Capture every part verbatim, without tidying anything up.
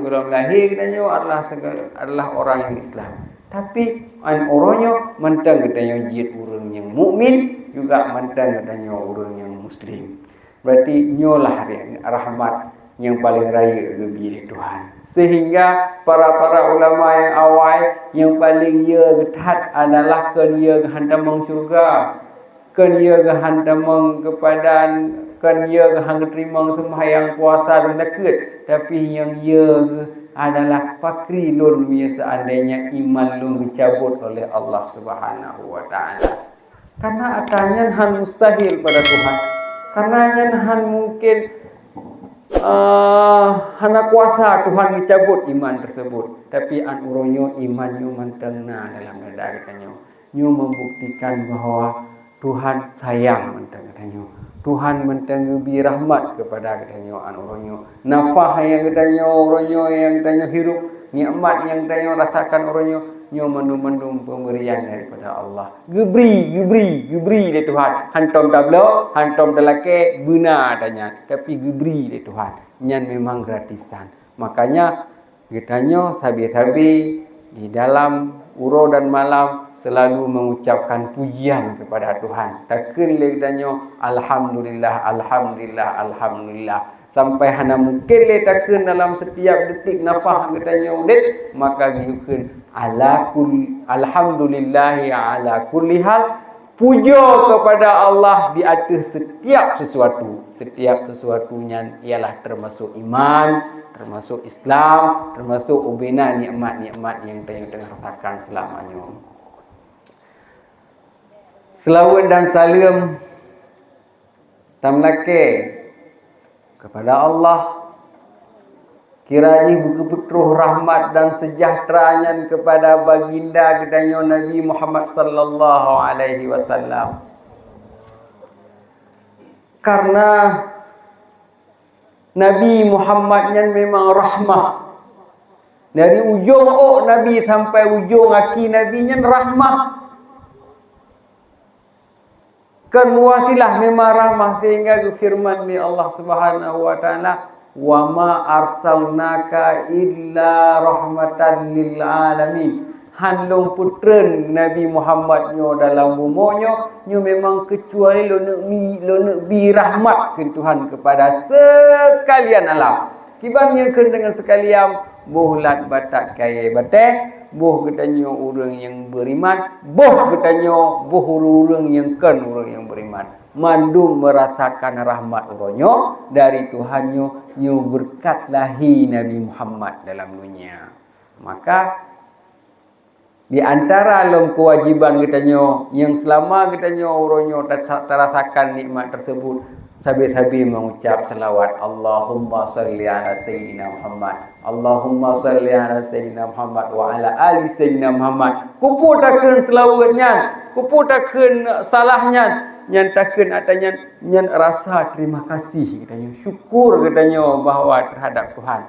Sebelum lahé geutanyoe adalah, adalah orang nyang Islam. Tapi an uroe nyoe mantong geutanyoe jeuet ureuëng nyang mukmin, juga mantong geutanyoe ureuëng nyang muslim. Berarti nyoe lah rahmat nyang paleng rayeuk geubri lé Tuhan. Sehingga para-para ulama nyang awai nyang paleng ye geuthat adalah kon ye geuhantamong syeuruga, kon ye geuhantamong keupadan, kon ye geuhan geuteurimong seumayang, puasa dan zakeuet, tapi nyang ye adalah pakri lôn meunyoe seandainya iman lôn geucabot oleh Allah Subhanahu wa Ta'ala. Karena ata nyan han mustahil pada Tuhan. Karena nyan han mungkin, eh, hana kuasa Tuhan geucabot iman tersebut. Tapi an uroe nyoe iman nyoe mantong na dalam dada geutanyoe. Nyoe membuktikan bahwa Tuhan sayang mantong geutanyoe. Tuhan mantong geubri rahmat kepada geutanyoe an uroe nyoe. Nafah nyang geutanyoe uroe nyoe nyang geutanyoe hirup, nikmat nyang geutanyoe rasakan uroe nyoe, nyoe mandum-mandum pemberian daripada Allah. Geubri, geubri, geubri lé Tuhan. Hantom tabloe, hantom talakée, beuna ata nyan, tapi geubri lé Tuhan. Nyan memang gratisan. Makanya geutanyoe sabe-sabe di dalam uroe dan malam selalu mengucapkan pujian kepada Tuhan. Takheun lé geutanyoe, "Alhamdulillah, alhamdulillah, alhamdulillah." Sampai hana mungkin lé takheun dalam setiap detik nafah geutanyoe udeb, maka geukheun, "Ala kul-, alhamdulillahi ala kulli hal." Puja kepada Allah di atas setiap sesuatu. Setiap sesuatu nyan ialah termasuk iman, termasuk Islam, termasuk ubena nikmat-nikmat nyang tanyoe teungoh rasakan selama nyoe. Seulaweuet dan saleuem tameulakée kepada Allah, kira jih beugeupeutruh rahmat dan seujahteura nyan kepada baginda geutanyoe Nabi Muhammad sallallahu alaihi wasallam. Karena Nabi Muhammad nyan memang rahmah. Dari ujong ôk Nabi sampai ujong aki Nabi nyan rahmah. Kon muwasilah, memang rahmah, sehingga geufeureuman lé Allah Subhanahu wa Ta'ala, "Wa ma arsalnaka illa rahmatan lil alamin." Han lôn peutreun Nabi Muhammad nyoe dalam bumoe nyoe, nyoe memang keucuali lôn neuk mi-, lôn neuk bi rahmat keu Tuhan kepada sekalian alam. Kiban nyang kheun deungon sekalian, boh lat batat kayée batée, boh geutanyoe ureuëng nyang beuriman, boh geutanyoe boh ureuëng nyang kon ureuëng nyang beuriman. Mandum meurasakan rahmat uroe nyoe dari Tuhan nyoe, nyoe beureukat lahé Nabi Muhammad dalam dunia. Maka, di antara lom keuwajéban geutanyoe nyang seulama geutanyoe uroe nyoe ta-, tarasakan nikmat tersebut, sabe-sabe mengucap selawat, "Allahumma shalli ala Sayyidina Muhammad, Allahumma shalli ala Sayyidina Muhammad wa ala ali Sayyidina Muhammad." Keupeue takheun selawat nyan? Keupeue takheun salah nyan? Nyan takheun ata nyan, nyan rasa terima kasih geutanyoe, syukur geutanyoe bahwa terhadap Tuhan.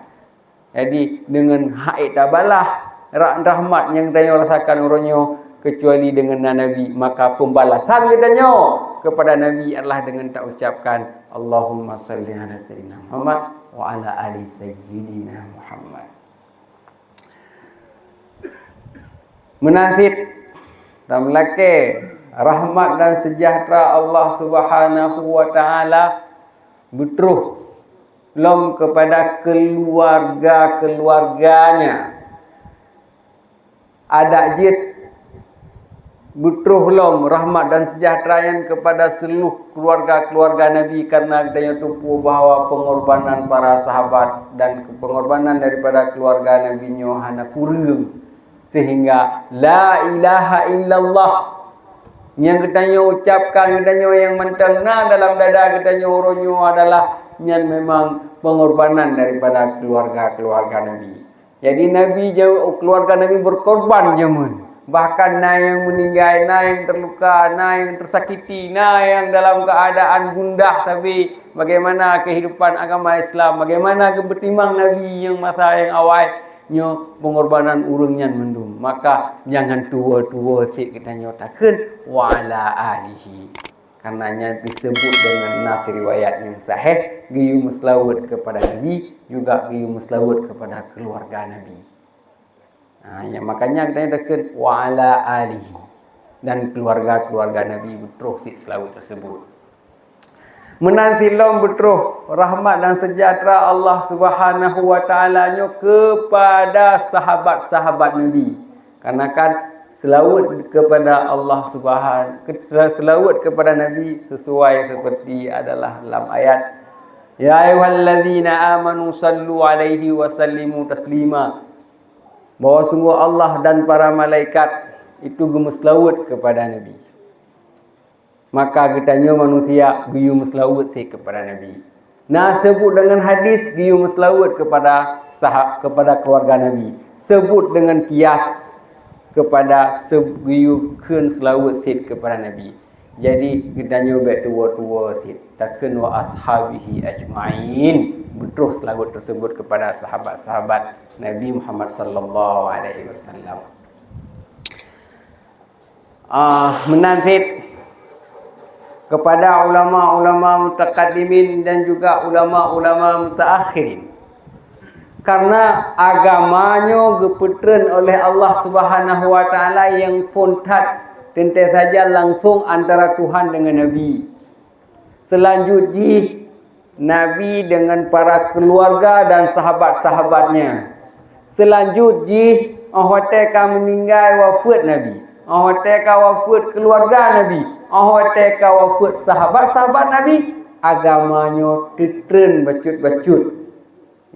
Jadi, deungon hak tabalah ra-, rahmat nyang tanyoe rasakan uroe nyoe, keucuali deungon na Nabi, maka pembalasan geutanyoe kepada Nabi adalah deungon taucapkan, "Allahumma shalli ala Sayyidina Muhammad wa ala ali Sayyidina Muhammad." Meunan cit, tameulakée rahmat dan seujahteura Allah Subhanahu wa Ta'ala beutruh lom keupada keuluwarga-keuluwarganya. Adak jeuet beutruh lom rahmat dan seujahteura nyan keupada seuluruh keuluwarga-keuluwarga Nabi, karna geutanyoe teupeue bahwa peungorbanan para sahabat dan peungorbanan daripada keuluwarga Nabi nyoe hana kureueng. Sehingga la ilaha illallah nyang geutanyoe ucapkan, geutanyoe nyang mantong na dalam dada geutanyoe uroe nyoe adalah nyan memang peungorbanan daripada keuluwarga-keuluwarga Nabi. Jadi Nabi jauh, keuluwarga Nabi beukorban jameun. Bahkan na nyang meuninggai, na nyang teuluka, na nyang teusakiti, na nyang dalam keuadaan gundah sabe bagaimana keuhidupan agama Islam, bagaimana geupeutimang Nabi nyang masa nyang awai. Nyoe peungorbanan ureuëng nyan mandum. Maka jangan tuwoe-tuwoe cit geutanyoe takheun, "Wa ala alihi." Karena nyan disebut dengan nas riwayat yang sahih, geuyue meuseulaweuet kepada Nabi, juga geuyue meuseulaweuet kepada keluarga Nabi. Ha, ya, makanya kita katakan, "Wa ala alihi," dan keluarga-keluarga Nabi beutroh cit seulaweuet tersebut. Meunan cit lom beutroh rahmat dan sejahtera Allah Subhanahu wa Taala nyoe kepada sahabat-sahabat Nabi. Karena kan seulaweuet kepada Allah Subhanahu, seulaweuet kepada Nabi sesuai seperti adalah dalam ayat, "Ya ayyuhallazina amanu sallu alaihi wa sallimu taslima." Bahwa sungguh Allah dan para malaikat itu geumeuseulaweuet kepada Nabi. Maka geutanyoe manusia geuyue meuseulaweuet cit kepada Nabi. Na seubut deungon hadis geuyue meuseulaweuet kepada saha-, kepada keluarga Nabi. Seubut deungon kias kepada se-, geuyue kheun seulaweuet cit kepada Nabi. Jadi geutanyoe bék tuwo-tuwo cit, takheun wa ashabihi ajmain. Beutroh seulaweuet tersebut kepada sahabat-sahabat Nabi Muhammad sallallahu alaihi wasallam. Ah, meunan cit kepada ulama-ulama mutaqaddimin dan juga ulama-ulama mutaakhirin. Karena agama nyoe geupeutreun oleh Allah Subhanahu wa Taala nyang phon that, teuntée saja langsong antara Tuhan dengan Nabi. Seulanjut jih, Nabi dengan para keluarga dan sahabat-sahabatnya. Seulanjut jih, 'oh watée ka meuninggai wafeuet Nabi, 'oh watée ka wafeuet keluarga Nabi, 'oh watée ka wafeuet sahabat-sahabat Nabi, agama nyoe teutreun bacut-bacut.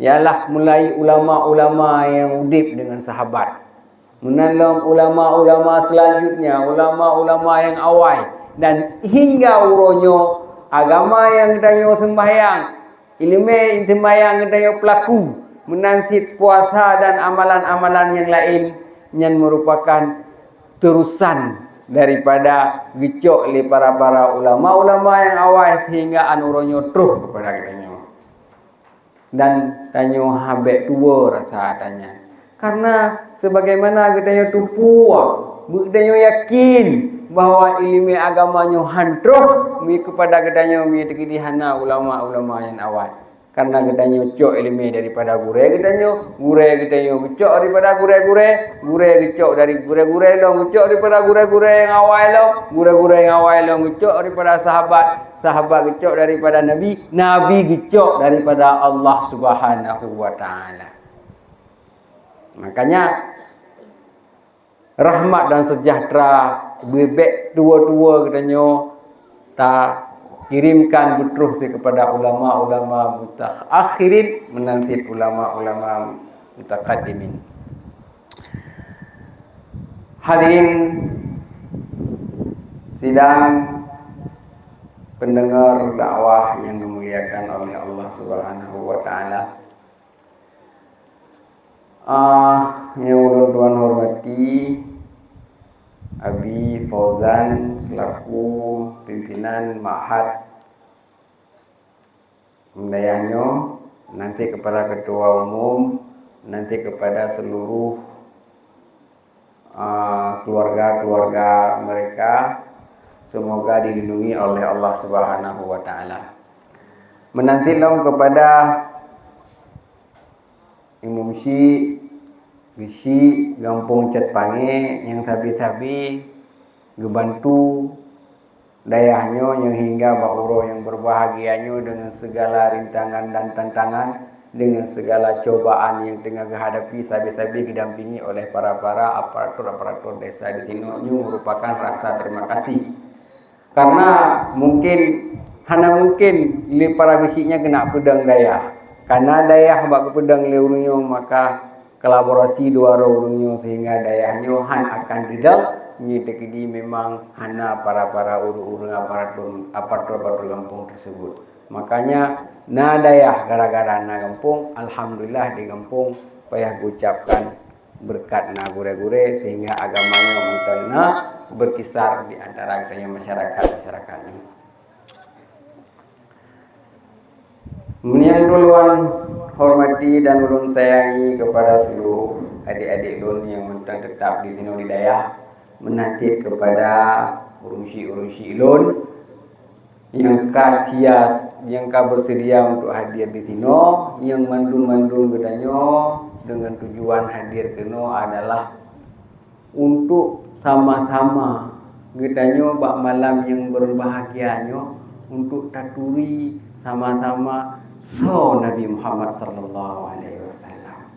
Ialah mulai ulama-ulama nyang udeb deungon sahabat. Meunan lom ulama-ulama seulanjutnya, ulama-ulama nyang awai. Dan hingga uroe nyoe, agama nyang geutanyoe seumbahyang, ileumé seumbahyang geutanyoe peulaku, meunan cit puasa dan amalan-amalan nyang laén, nyan meurupakan teurusan daripada geucok lé para-para ulama-ulama nyang awai sehingga an uroe nyoe troh keupada geutanyoe. Dan tanyoe ha bék tuwo rasa ata nyan. Karena sebagaimana geutanyoe teupeue, geutanyoe yakin bahwa ileumé agama nyoe han troh mi keupada geutanyoe mi teukeudi hana ulama-ulama nyang awai. Karena geutanyoe cok ileumé daripada gurée geutanyoe, gurée geutanyoe geucok daripada gurée-gurée, gurée geucok dari gurée-gurée lom geucok daripada gurée-gurée nyang awai lom, gurée-gurée nyang awai lom geucok daripada sahabat, sahabat geucok daripada Nabi, Nabi geucok daripada Allah Subhanahu wa Taala. Makanya, rahmat dan sejahtera beuh bék tuwo-tuwo geutanyoe takirimkan beutroh cit keupada ulama-ulama mutaakhirin, meunan cit ulama-ulama mutaqaddimin. Hadirin sidang pendengar dakwah yang dimuliakan oleh Allah Subhanahu wa Taala. Ah, nyang ulôn tuan hormati, Abi Fauzan selaku pimpinan Ma'had Meudayah nyoe, nanti kepada ketua umum, nanti kepada seluruh, ah, keluarga-keluarga mereka, semoga dilindungi oleh Allah Subhanahu wa Taala. Meunan cit lom kepada Imum Syik, Geusyik, Gampông Cat Pangé nyang sabe-sabe geubantu dayah nyoe nyang hingga bak uroe nyang berbahagia nyoe deungon segala rintangan dan tantangan, deungon segala cobaan nyang teungoh geuhadapi, sabe-sabe geudampingi oleh para-para aparatur-aparatur desa di sinoe. Nyoe merupakan rasa terima kasih. Karena mungkin, hana mungkin lé para geusyik nyan keuneuk peudong dayah. Karena dayah bak geupeudong lé ureuëng nyoe, maka kolaborasi dua droe ureuëng nyoe sehingga dayah nyoe han akan teudong, nyoe teukeudi memang hana para-para ureuëng-ureuëng aparatur, aparatur-aparatur gampông tersebut. Makanya na dayah gara-gara na gampông, alhamdulillah di gampông payah geucapkan berkat na gurée-gurée, sehingga agama nyoe mantong na berkisar di antara geutanyoe masyarakat-masyarakat nyoe. Meunyoe ulôn hormati dan ulôn sayangi kepada seluruh adik-adik lôn nyang mantong tetap di sinoe di dayah, meunan cit kepada ureuëng syik-ureuëng syik lôn, Nyang ka sias, nyang ka beuseudia untuk hadir di sinoe, nyang mandum-mandum geutanyoe deungon tujuan hadir keunoe adalah untuk sama-sama geutanyoe bak malam nyang beubahgia nyoe untuk taturi sama-sama soe Nabi Muhammad sallallahu alaihi wasallam.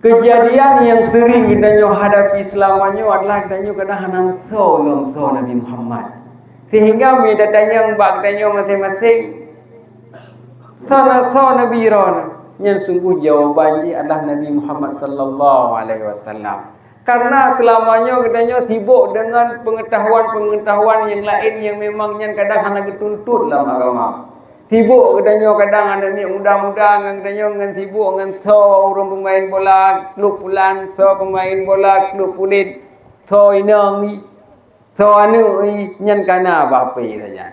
Keujadian nyang seuring geutanyoe hadapi seulama nyoe adalah geutanyoe kadang hana meusoe lom soe Nabi Muhammad. Sehingga meunyoe tatanyong bak geutanyoe maséng-maséng, soe na-, soe Nabi droeneuh? Nyan sungguh jawaban jih adalah Nabi Muhammad sallallahu alaihi wasallam. Karena seulama nyoe geutanyoe sibok deungon peungeutahuan-peungeutahuan nyang laén nyang memang nyan kadang hana geutuntot lam agama. Sibok geutanyoe kadang aneuk miet muda-muda ngon geutanyoe ngon sibok ngon soe ureuëng peumaén bola klub pulan, soe peumaén bola klub pulan, soe inong i, soe aneuk i, nyan kana bak H P saja.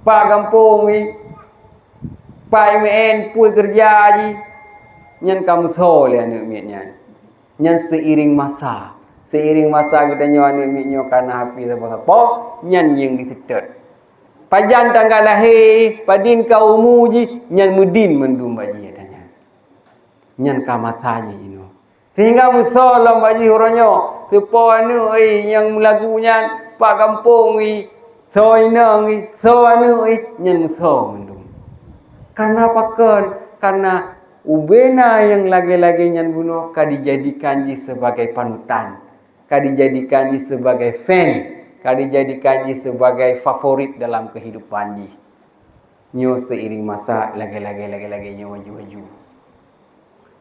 Pak gampông i, Pak M N, peue keureuja jih, nyan ka meusoe lé aneuk miet nyan. Nyan seiring masa. Seiring masa geutanyoe aneuk miet nyoe kana H P sapo-sapo, nyan nyang jiseutôt. Pajan tanggai lahé, padum ka umu jih, nyan meudin mandum bak jih geutanyoe. Nyan ka masa jih inoe. Sehingga meusoe lom bak jih uroe nyoe, soe po aneuk i nyang meulagu nyan, Pak gampông i, soe inong i, soe aneuk i, nyan meusoe mandum. Karena pakon? Karena ubena nyang lagée-lagée nyan bunoe ka dijadikan jih sebagai panutan, ka dijadikan jih sebagai fan, ka dijadikan jih sebagai favorit dalam kehidupan jih. Nyoe seiring masa lagée-lagée, lagée-lagée nyoe waju-waju.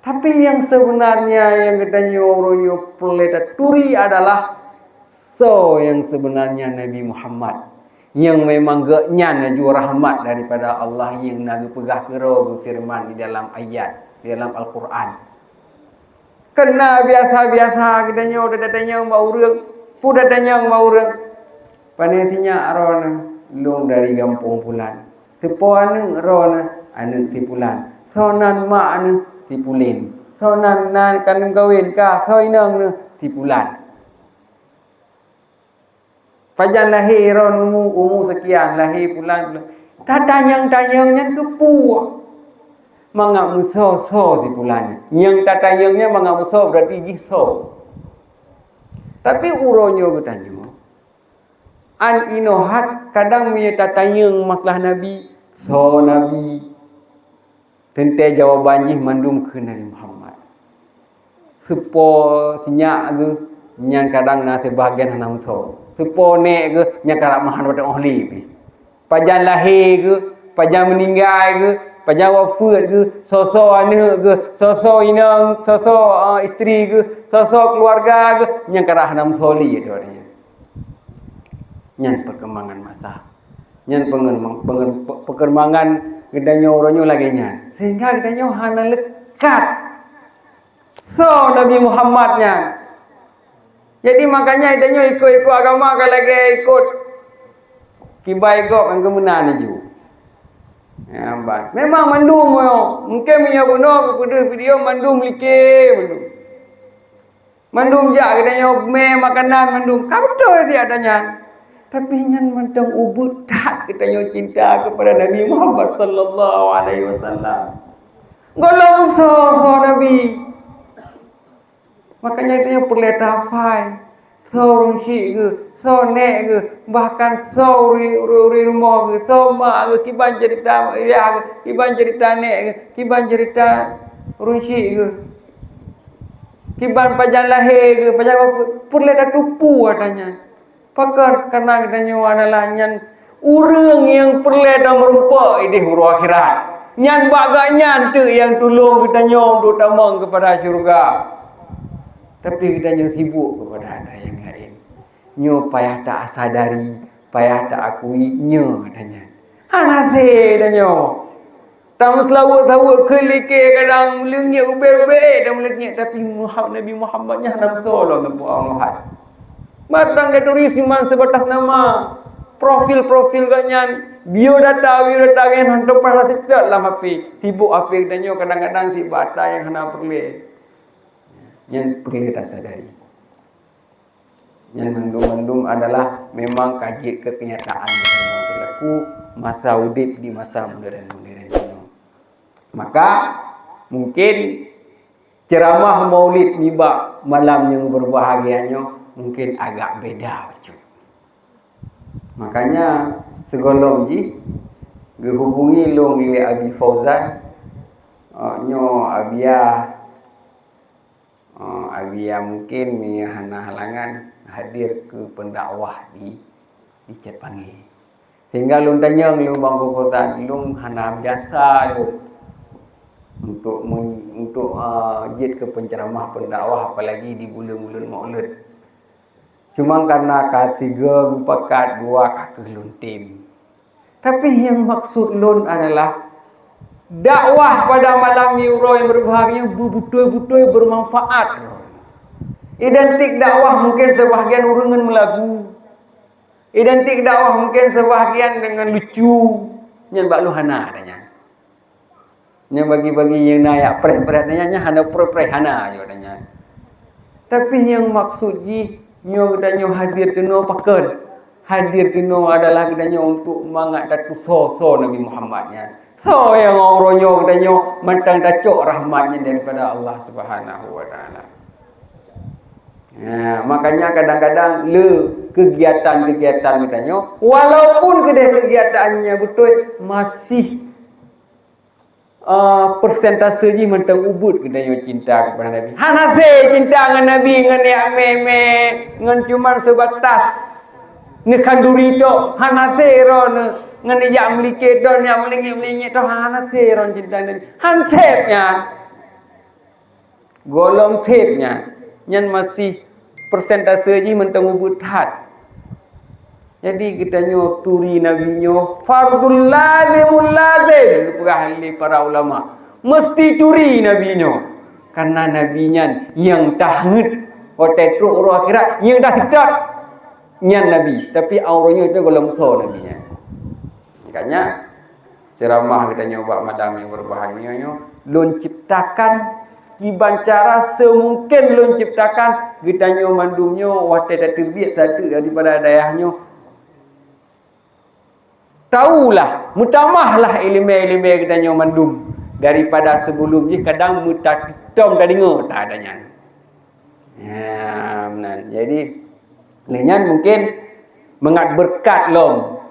Tapi nyang seubeunarnya nyang geutanyoe uroe nyoe peureulée taturi adalah soe nyang seubeunarnya Nabi Muhammad, nyang memang geuhnyan laju rahmat daripada Allah nyang na geupeugah keudroe geufeureuman di dalam ayat, di dalam Al-Qur'an. Keunan biasa-biasa geutanyoe tatanyong bak ureuëng, peue tatanyong bak ureuëng, "Pane sinyak droeneuh?" "Lôn dari gampông pulan." "Soe po aneuk droeneuh?" "Aneuk si pulan." "Soe nan mak neuh?" "Si pulan." "Soe nan, nan ka neukawén kah?" "Soe inong neuh?" "Si pulan." "Pajan lahé droeneuh?" "Umu, umu sekian, lahé pulan, pulan." Tatanyong-tanyong nyan keupeue? Mangat meusoe-soe si pulan nyan. Nyang tatanyong nyan mangat meusoe berarti jih soe. Tapi uroe nyoe geutanyoe, an inoe that kadang meunyoe tatanyong masalah Nabi, soe Nabi, teuntée jawaban jih mandum kheun Nabi Muhammad. Soe po sinyak geuh, nyan kadang na sibagian hana meusoe. Soe po nék geuh, nyan karab meuhan watée óh lé pih. Pajan lahé geuh, pajan meuninggai geuh, pajan wafeuet geuh, soe-soe aneuk geuh, soe-soe inong, soe-soe, eh, istri geuh, soe-soe keuluwarga geuh, nyan karab hana meusoe lé droe nyan. Nyan perkembangan masa. Nyan pengen-, pengen-, pe-, perkembangan geutanyoe uroe nyoe lagée nyan. Sehingga geutanyoe hana leukat soe Nabi Muhammad nyan. Jadi, makanya geutanyoe ikot-ikot agama ka lagée ikot kibai gob nyang geumeunan laju. Ya, ban. Memang mandum nyoe. Mungkin meunyoe bunoe geupeudeuh video mandum like mandum. Mandum jak geutanyoe mé makanan mandum. Ka beutôi siat nyan. Tapi nyan mantong ubeut that geutanyoe cinta kepada Nabi Muhammad sallallahu alaihi wasallam. Gohlom soe-soe Nabi. Makanya geutanyoe peureulée tahafai. Soe ureuëng syik geuh, soe nék geuh, bahkan soe ureuëng, ureuëng, ureuëng rumoh geuh, soe mak geuh, kiban ceurita yah geuh, kiban ceurita nék geuh, kiban ceurita ureuëng syik geuh. Kiban pajan lahé geuh, pajan wafeuet, peureulée tateupeue ata nyan. Pakon? Karena geutanyoe adalah nyan ureuëng nyang peureulée tameurumpok idéh uroe akhirat. Nyan bak gobnyan teuk nyang tulông geutanyoe untuk tamong keupada syeuruga. Tapi geutanyoe sibuk keupada ata nyang laén. Nyoe payah tasadari, payah taakui nyoe ata nyan. Hana sé tanyoe. Tameuseulaweuet-seulaweuet keu like kadang meuleungit ubé-ubé, eh, tameuleungit, tapi Muham-, Nabi Muhammad nyan hana meusoe lom teupeu Allah. Mantong taturi siman seubatas nama, profil-profil gobnyan, biodata, biodata gobnyan hantom pernah teutot lam H P. Sibuk H P geutanyoe kadang-kadang sibak ata nyang hana peureulée. Nyan peureulée tasadari. Nyan mandum-mandum adalah memang ka jeuet keu keunyataan seulaku masa udeb di masa modern-modern nyoe. Maka, mungkin ceuramah Maulid nibak malam nyang berbahagia nyoe mungkin agak beda bacut. Makanya, sigohlom jih geuhubungi lôn lé Abi Fauzan, eh, nyoe Abia, eh, Abia mungkin meunyoe hana halangan hadir keu pendakwah di, di Cot Pangé. Sehingga lôn tanyong lé Bang Fauzan, lôn hana biasa lôn untuk men-, untuk, eh, jeuet keu penceramah, pendakwah, apalagi di buleuen-buleuen Maulud. Cuma karena ka sigoe geupakat, dua ka kheueh lôn tem. Tapi nyang maksud lôn adalah dakwah pada malam uroe nyang berbahagia nyoe beutôi-beutôi bermanfaat. Identik dakwah mungkin sebahagian ureuëng ngon meulagu. Identik dakwah mungkin sebahagian dengan lucu. Nyan bak lôn hana ata nyan. Nyan bagi-bagi nyang na yak preh-preh nyan, nyan hana preh-preh hana nyoe ata nyan. Tapi nyang maksud jih nyoe geutanyoe hadir keunoe pakon? Hadir keunoe adalah geutanyoe untuk mangat tatusoe-soe Nabi Muhammad nyan. Soe nyang uroe nyoe geutanyoe mantong tacok rahmat nyan daripada Allah Subhanahu wa Taala. Ya, makanya kadang-kadang le kegiatan-kegiatan geutanyoe, walaupun keudeh kegiatan nyan beutôi, masih, eh, persentase jih mantong ubit geutanyoe cinta kepada Nabi. Hana se cinta ngon Nabi, ngon yak mé-mé, ngon cuman sebatas neukhanduri tok, hana se ro ne-, ngon jak meuliket tok, jak meulingit-meulingit tok, hana se ro cinta Nabi. Hansep nyan. Gohlom seb nyan, nyan masih persentase jih mantong ubit that. Jadi geutanyoe turi Nabi nyoe fardul lazimul lazim, geupeugah lé para ulama. Meusti turi Nabi nyoe. Karena Nabi nyan nyang taheuet watée trok uroe akhirat, nyang dah seutôt nyan Nabi. Tapi uroe nyoe gohlom soe Nabi nyan. Makanya, Ceuramah geutanyoe bak malam nyang berbahagia nyoe, lôn ciptakan kiban cara semungkin lôn ciptakan geutanyoe mandum nyoe watée tateubiet sateuk daripada dayah nyoe. Taulah, meutamahlah iéleumé-iéleumé geutanyoe mandum daripada sebelum jih kadang meutatém tadeungoe ta ada nyan. Ya, meunan. Jadi, lheueh nyan mungkin mangat beureukat lom.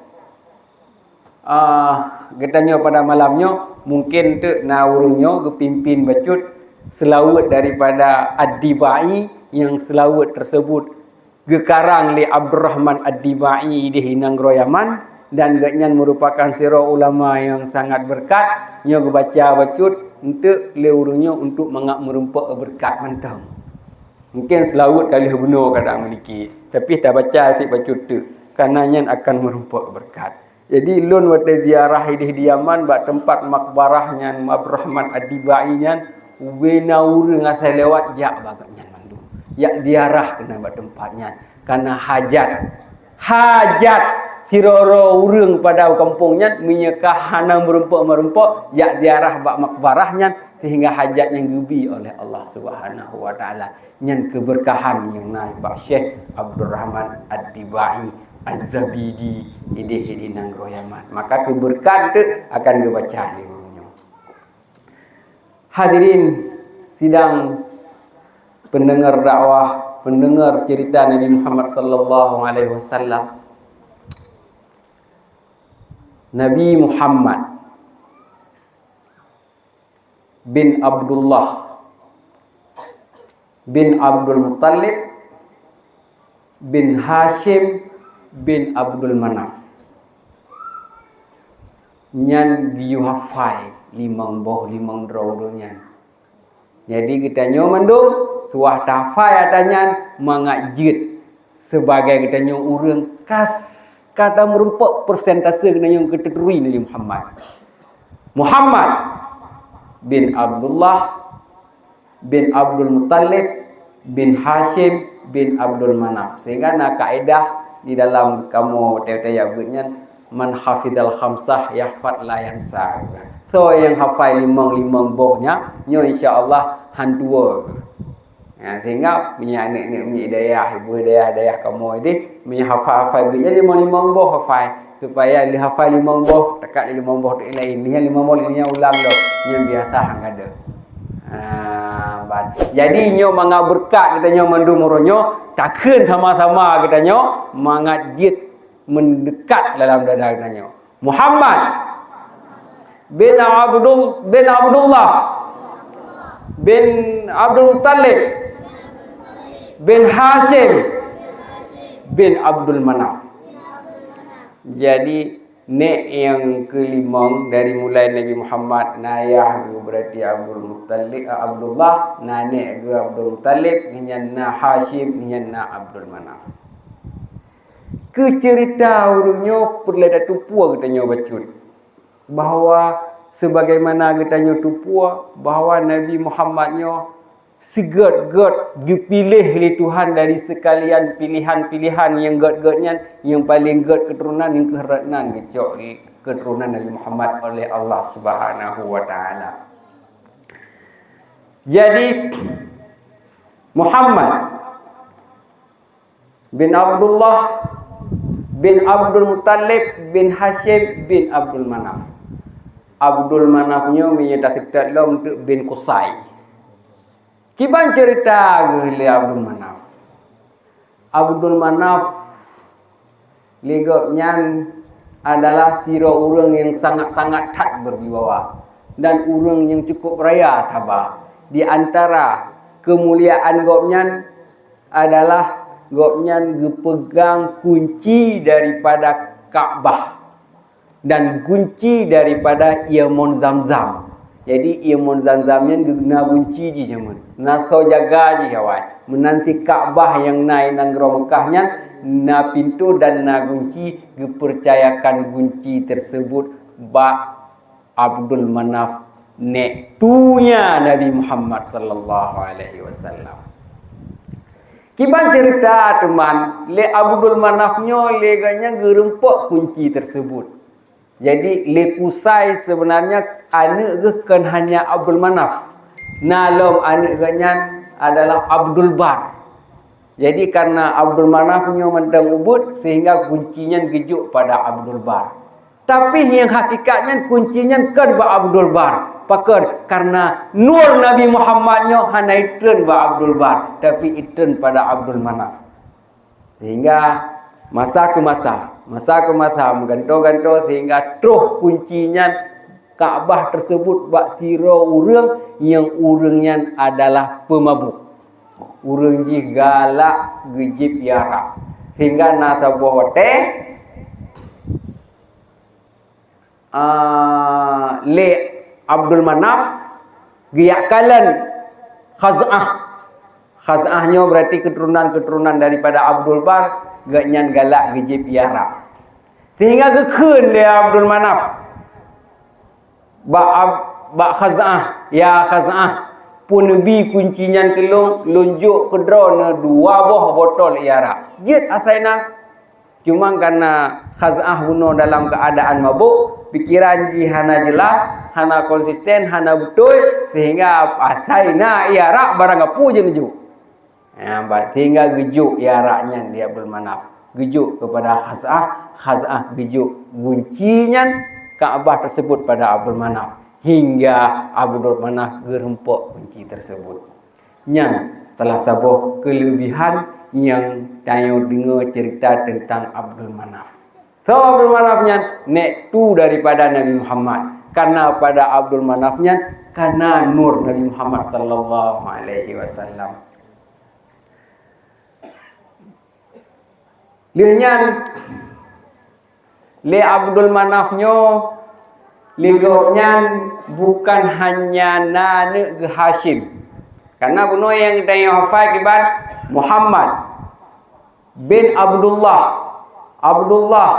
Ah, geutanyoe pada malam nyoe, mungkin teuk na ureuëng nyoe geupimpin bacut seulaweuet daripada Ad-Dibai, nyang seulaweuet teuseubut geukarang lé Abdurrahman Ad-Dibai di nanggroe Yaman, dan gobnyan meurupakan sidroe ulama nyang sangat beureukat. Nyoe geubaca bacut eunteuk lé ureuëng nyoe untuk mangat meurumpok beureukat mantong. Mungkin seulaweuet ka lheueh bunoe kadang meuniki, tapi tabaca cit bacut teuk, karena nyan akan meurumpok beureukat. Jadi, lôn watée ziarah ideh di Yaman bak teumpat makbarah nyan Abdurrahman Ad-Dibai nyan, ubé na ureuëng asai lewat jak bak gobnyan mandum. Jak ziarah keunan bak teumpat nyan, karena hajat. Hajat sidroe-droe ureuëng pada gampông nyan, meunyoe ka hana meurumpok-meurumpok, jak ziarah bak makbarah nyan, sehingga hajat nyan geubi oleh Allah Subhanahu wa Taala. Nyan keubeurkahan nyang na bak Syekh Abdurrahman Ad-Dibai Az-Zabidi ideh di nanggroe Yaman. Maka keubeurkahan teuk akan geubaca lé ureuëng nyoe. Hadirin sidang pendengar dakwah, pendengar cerita Nabi Muhammad sallallahu alaihi wasallam. Nabi Muhammad bin Abdullah bin Abdul Muttalib bin Hashim bin Abdul Manaf. Nyan geuyue hafai limong boh, limong droe ureuëng nyan. Jadi geutanyoe mandum suah tahafai ata nyan mangat jeuet sebagai geutanyoe ureuëng kas ka tameurumpok persentase geutanyoe keuteuturi Nabi Muhammad. Muhammad bin Abdullah bin Abdul Muttalib bin Hashim bin Abdul Manaf. Sehingga na kaedah di dalam kamoe teuntèe nyang beuet nyan, "Man hafizal khamsah yahfad la yansa." Soe nyang hafai limong-limong boh nyan, nyoe insya Allah han tuwoe. Ha, sehingga meunyoe aneuk-aneuk miet dayah, ibu dayah, dayah kamoe deh, meunyoe hafai-hafai bit nyan limong-limong boh hafai. Supaya lheuh hafai limong boh, takat limong boh tu lain. Nyan limong boh nyan ulang lom. Nyan biasa han gadôh. Ha, ban. Jadi nyoe mangat beureukat geutanyoe mandum uroe nyoe, takheun sama-sama geutanyoe mangat jeuet meudeukat dalam dada geutanyoe. Muhammad bin Abdul, bin Abdullah bin Abdul Muttalib bin Hashim bin Abdul Manaf. Jadi, nek nyang keulimong dari mulai Nabi Muhammad, na ayah geuh berarti Abdul Muttalib, eh, Abdullah, na nek geuh Abdul Muttalib, nyan na Hashim, nyan na Abdul Manaf. Keu ceurita ureuëng nyoe peureulée tateupeue geutanyoe bacut, bahwa sebagaimana geutanyoe teupeue bahwa Nabi Muhammad nyoe sigét-gét geupiléh lé Tuhan dari seukalian pilihan-pilihan nyang gét-gét nyan, nyang paleng gét keuturonan nyang keuhrat nan geucok lé keuturonan Nabi Muhammad oleh Allah Subhanahu wa Taala. Jadi, Muhammad bin Abdullah bin Abdul Muttalib bin Hashim bin Abdul Manaf. Abdul Manaf nyoe meunyoe taseutôt lom teuk bin Qusay. Kiban ceurita geuh lé Abdul Manaf. Abdul Manaf lé gobnyan adalah sidroe ureuëng nyang sangat-sangat that berwibawa dan ureuëng nyang cukup raya saba. Di antara keumuliaan gobnyan adalah gobnyan geupeugang kunci daripada Ka'bah dan gunci daripada ié mon Zamzam. Jadi, ié mon Zamzam nyan geu-, na gunci jih jameun. Na soe jaga jih awai. Meunan cit Ka'bah nyang na i nanggroe Meukah nyan na pintoe dan na gunci, geupeucayakan gunci teuseubut bak Abdul Manaf, nek tunya Nabi Muhammad sallallahu alaihi wasallam. Kiban ceurita teuma, lé Abdul Manaf nyoe lé gobnyan geurumpok kunci teuseubut. Jadi, lé Qusay seubeunarnya aneuëk geuh kon hanya Abdul Manaf. Na lom aneuëk geuh nyan adalah Abdul Bar. Jadi, karena Abdul Manaf nyoe mantong ubit, sehingga kunci nyan geujok pada Abdul Bar. Tapi nyang hakikat nyan kunci nyan kon bak Abdul Bar. Pakon? Karena nur Nabi Muhammad nyoe hana itreun bak Abdul Bar, tapi itreun pada Abdul Manaf. Sehingga masa ke masa, masa ke masa meugantoe-gantoe sehingga troh kunci nyan Ka'bah teuseubut bak sidroe ureuëng nyang ureuëng nyan adalah peumabuk. Ureuëng jih galak geujieb ié arak. Sehingga na saboh watée, ah, lé Abdul Manaf geujak kalon Khaz'ah. Khaz'ah nyoe berarti keuturonan-keuturonan daripada Abdul Bar, gobnyan galak geujieb ié arak. Sehingga geukheun lé Abdul Manaf bak Ab-, bak Khaz'ah, "Ya Khaz'ah, peue neubi kunci nyan keu lôn, lôn jok keu droeneuh dua boh botol ié arak." Jeuet asai na. Cuma karena Khaz'ah bunoe dalam keuadaan mabök, pikeran jih hana jeulaih, hana konsisten, hana beutôi, sehingga asai na ié arak barang gapu jeuet neujok. Ya, ba-, sehingga geujok ié arak nyan di Abdul Manaf. Geujok keupada Khaz'ah, Khaz'ah geujok gunci nyan Ka'bah teuseubut pada Abdul Manaf. Hingga Abdul Manaf geurumpok gunci teuseubut. Nyan salah saboh keuleubihan nyang tanyoe deungoe ceurita teuntang Abdul Manaf. Soe Abdul Manaf nyan? Nek tu daripada Nabi Muhammad. Karena pada Abdul Manaf nyan kana nur Nabi Muhammad sallallahu alaihi wasallam. Lheueh nyan, lé Abdul Manaf nyoe, lé gobnyan bukan hanya na aneuëk geuh Hashim. Karena bunoe nyang tanyoe hafai kiban Muhammad bin Abdullah, Abdullah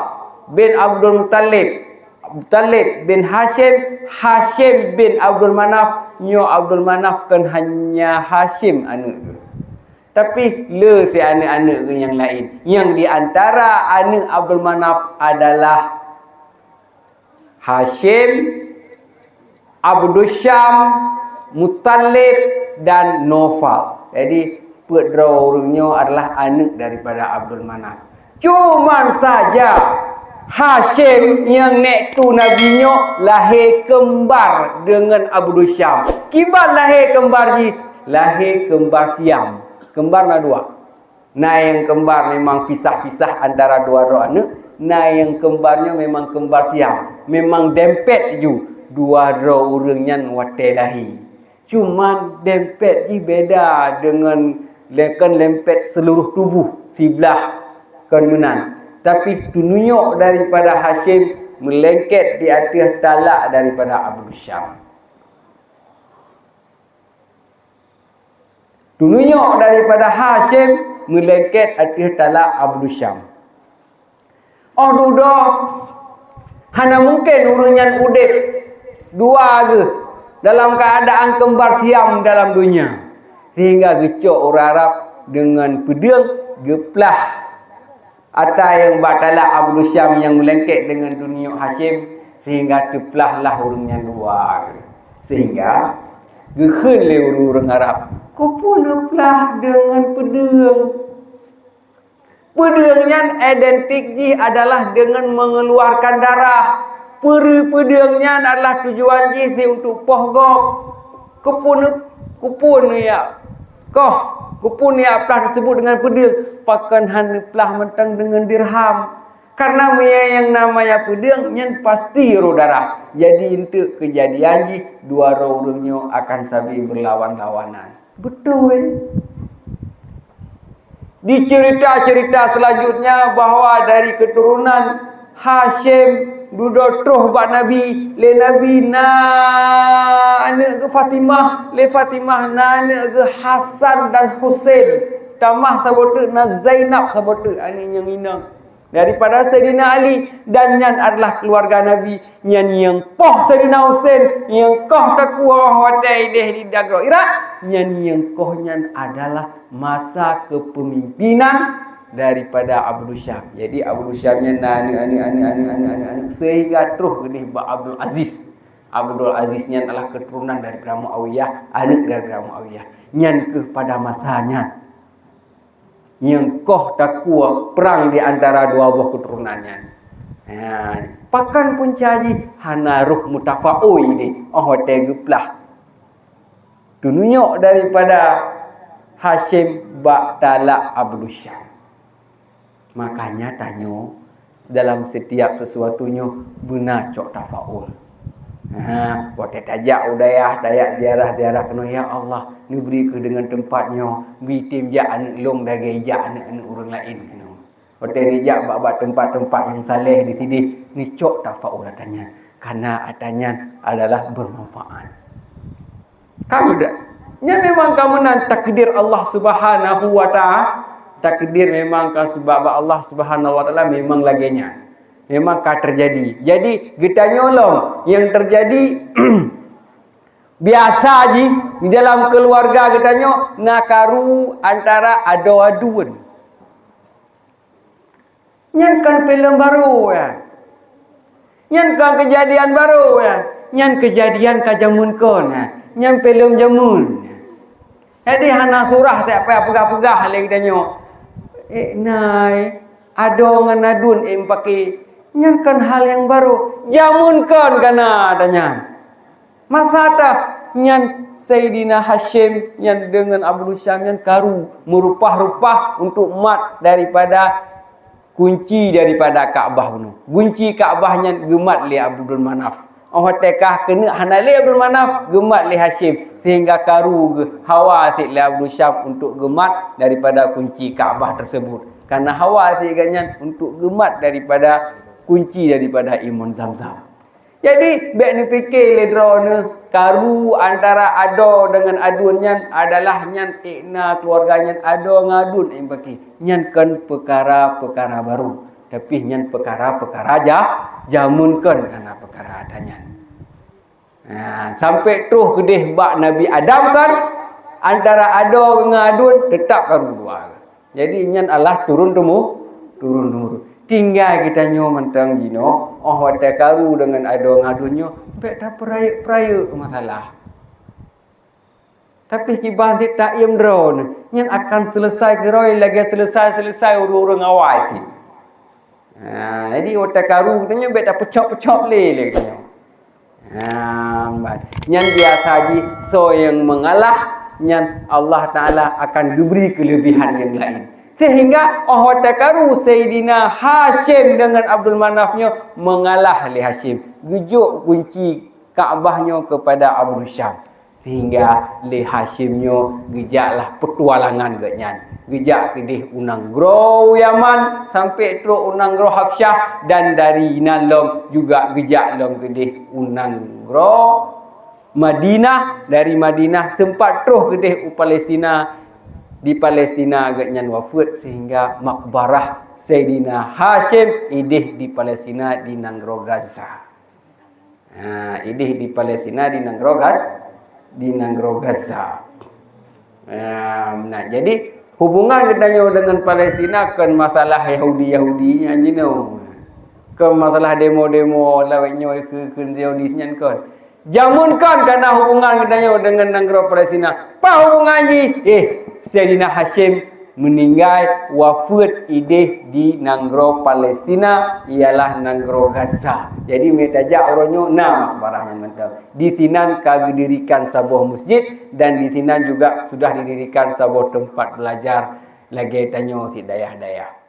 bin Abdul Muttalib, Muttalib bin Hashim, Hashim bin Abdul Manaf. Nyoe Abdul Manaf kon hanya Hashim aneuëk geuh. Tapi le si aneuëk-aneuëk geuh nyang laén, nyang di antara aneuëk Abdul Manaf adalah Hashim, Abdul Syam, Muttalib dan Naufal. Jadi, peuet droe ureuëng nyoe adalah aneuëk daripada Abdul Manaf. Cuman saja, Hasyim nyang nék tu Nabi nyoe lahé keumbar deungon Abdul Syam. Kiban lahé keumbar jih, lahé keumbar siam. Keumbar na dua. Na nyang keumbar memang pisah-pisah antara dua droe aneuëk, na nyang keumbar nyoe memang keumbar siam, memang dempet ju dua droe ureuëng nyan watée lahé. Cuman dempet jih beda deungon leken lempet seluruh tubuh siblah kon meunan. Tapi tununyok daripada Hasyim meulengket di ateueh talak daripada Abdul Syam. Tununyok daripada Hasyim meulengket ateueh talak Abdul Syam. Óh dudoe, hana mungken ureuëng nyan udeb dua geuh dalam keuadaan keumbar siam dalam donya, sehingga geucok ureuëng Arab deungon peudeueng geuplah. Ata nyang bak talak Abdul Syam nyang meulengket deungon tununyok Hasyim, sehingga teuplahlah ureuëng nyan dua. Sehingga geukheun lé ureuëng Arab, "Keupeue neuplah deungon peudeueng?" Peudeueng nyan identik jih adalah deungon mengeluarkan darah. Peureupeudeueng nyan adalah tujuan jih si untuk poh gob. Keupeue, keupeue ya koh, keupeue ya plah teusebut deungon peudeueng, pakon hana plah mantong deungon dirham. Karena meunyo nyang namanya peudeueng nyan pasti roh darah. Jadi, enteuk keujadian jih dua droe ureuëng nyoe akan sabe beulawan-lawanan. Beutôi. Di cerita-cerita selanjutnya bahwa dari keturunan Hasyim dudoe troh bak Nabi, lé Nabi na aneuëk geuh Fatimah, lé Fatimah na aneuëk geuh Hasan dan Husain, tamah saboh teuk na Zainab saboh teuk aneuëk nyang inong daripada Saidina Ali, dan nyan adalah keluarga Nabi. Nyan nyang poh Saidina Husain, nyang koh takue watée ideh di nanggroe Irak, nyan nyang koh nyan adalah masa kepemimpinan daripada Abdul Syam. Jadi, Abdul Syam nyan na aneuëk, aneuëk, aneuëk, sehingga troh geudeh bak Abdul Aziz. Abdul Aziz nyan adalah keturunan daripada Muawiyah, aneuëk daripada Muawiyah. Nyan keuh pada masa nyan nyang koh takue prang di antara dua boh keuturonan nyan. Ha, pakon punca jih? Hana roh mutafaul deh, óh watée geuplah tununyok daripada Hasyim bak talak Abdul Syam. Makanya tanyoe, dalam setiap sesuatu nyoe beuna cok tafaul. Ha, watée tajak u dayah, tajak ziarah-ziarah keunoe, "Ya Allah, neubri keuh deungon teumpat nyoe, bri tem jak aneuëk lôn lagée jak aneuëk-aneuëk ureuëng laén keunoe." Watée neujak bak-bak teumpat-teumpat nyang saleh di sideh, neucok tafaul ata nyan, karena ata nyan adalah bermanfaat. Ka mudah. Nyan memang ka meunan takdir Allah Subhanahu wa Ta'ala. Takdir memang ka sebab Allah Subhanahu wa Ta'ala memang lagée nyan. Memang ka teujadi. Jadi, geutanyoe lom nyang teujadi biasa jih di dalam keuluwarga geutanyoe na karu antara adoe aduen. Nyan kon filem barô, ya. Nyan kon keujadian barô, ya. Nyan keujadian ka jameun kon, ya. Nyan filem jameun. Jadi hana surah tak payah peugah-peugah lé geutanyoe. Eh, nai, adoe ngon aduen em paké. Nyan kon hal nyang barô. Jameun kon ka na ata nyan. Masa tah nyan Saidina Hasyim nyan deungon Abdul Syam nyan karu meurupah-rupah untuk mat daripada kunci daripada Ka'bah bunoe. Gunci Ka'bah nyan geumat lé Abdul Manaf. Óh watée kah keuneuk hana lé Abdul Manaf, geumat lé Hasyim, sehingga karu geuh hawa cit lé Abdul Syam untuk geumat daripada kunci Ka'bah tersebut. Karena hawa cit geuh nyan untuk geumat daripada kunci daripada imeun Zamzam. Jadi, bék neupike lé droeneuh karu antara adoe deungon aduen nyan adalah nyan ék na keuluwarga nyan adoe ngon aduen nyang baki. Nyan kon peukara-peukara barô, tapi nyan peukara-peukara ja-, jameun kon hana peukara ata nyan. Nah, sampai troh keudeh bak Nabi Adam kan, antara adoe ngon aduen teutap karu dua. Jadi, nyan Allah turun temu-, turun temurun. Tinggai geutanyoe mantong jinoe, óh watée karu deungon adoe ngon aduen nyoe, bék tapeurayeuk-peurayeuk masalah. Tapi kiban cit taiem droeneuh, nyan akan selesai keurôi lagée selesai-selesai ureuëng-ureuëng awai cit. Ha, jadi watée karu tanyoe bék tapeucok-peucok lé lé tanyoe. Ha, nyan biasa jih soe nyang mengalah, nyan Allah Taala akan geubri keulebihan nyang laén. Sehingga óh watée karu Saidina Hasyim deungon Abdul Manaf nyoe mengalah lé Hasyim, geujok kunci Ka'bah nyoe keupada Abu Syam. Sehingga lé Hasyim nyoe geujaklah peutualangan geuhnyan. Geujak keudeh u nanggroe Yaman sampai trok u nanggroe Habsyah, dan dari nan lom juga geujak lom keudeh u nanggroe Madinah. Dari Madinah sempat troh keudeh u Palestina. Di Palestina geuhnyan wafeuet, sehingga makbarah Saidina Hasyim ideh di Palestina di nanggroe Gaza. Ha, ideh di Palestina di nanggroe Gaz-, di nanggroe Gaza. Ha, nah, jadi hubungan geutanyoe deungon Palestina kon masalah Yahudi-Yahudi nyan jinoe. Kon masalah demo-demo lawét nyoe keu, keu Zionis nyan kon. Jameun kon kana hubungan geutanyoe deungon nanggroe Palestina. Peue hubungan jih? Eh, Saidina Hasyim meuninggai, wafeuet ideh di nanggroe Palestina, ialah nanggroe Gaza. Jadi, meunyo tajak uroe nyoe na makbarah nyan mantong. Di sinan ka geudirikan saboh masjid dan di sinan juga sudah didirikan saboh teumpat belajar lagée tanyoe cit dayah-dayah.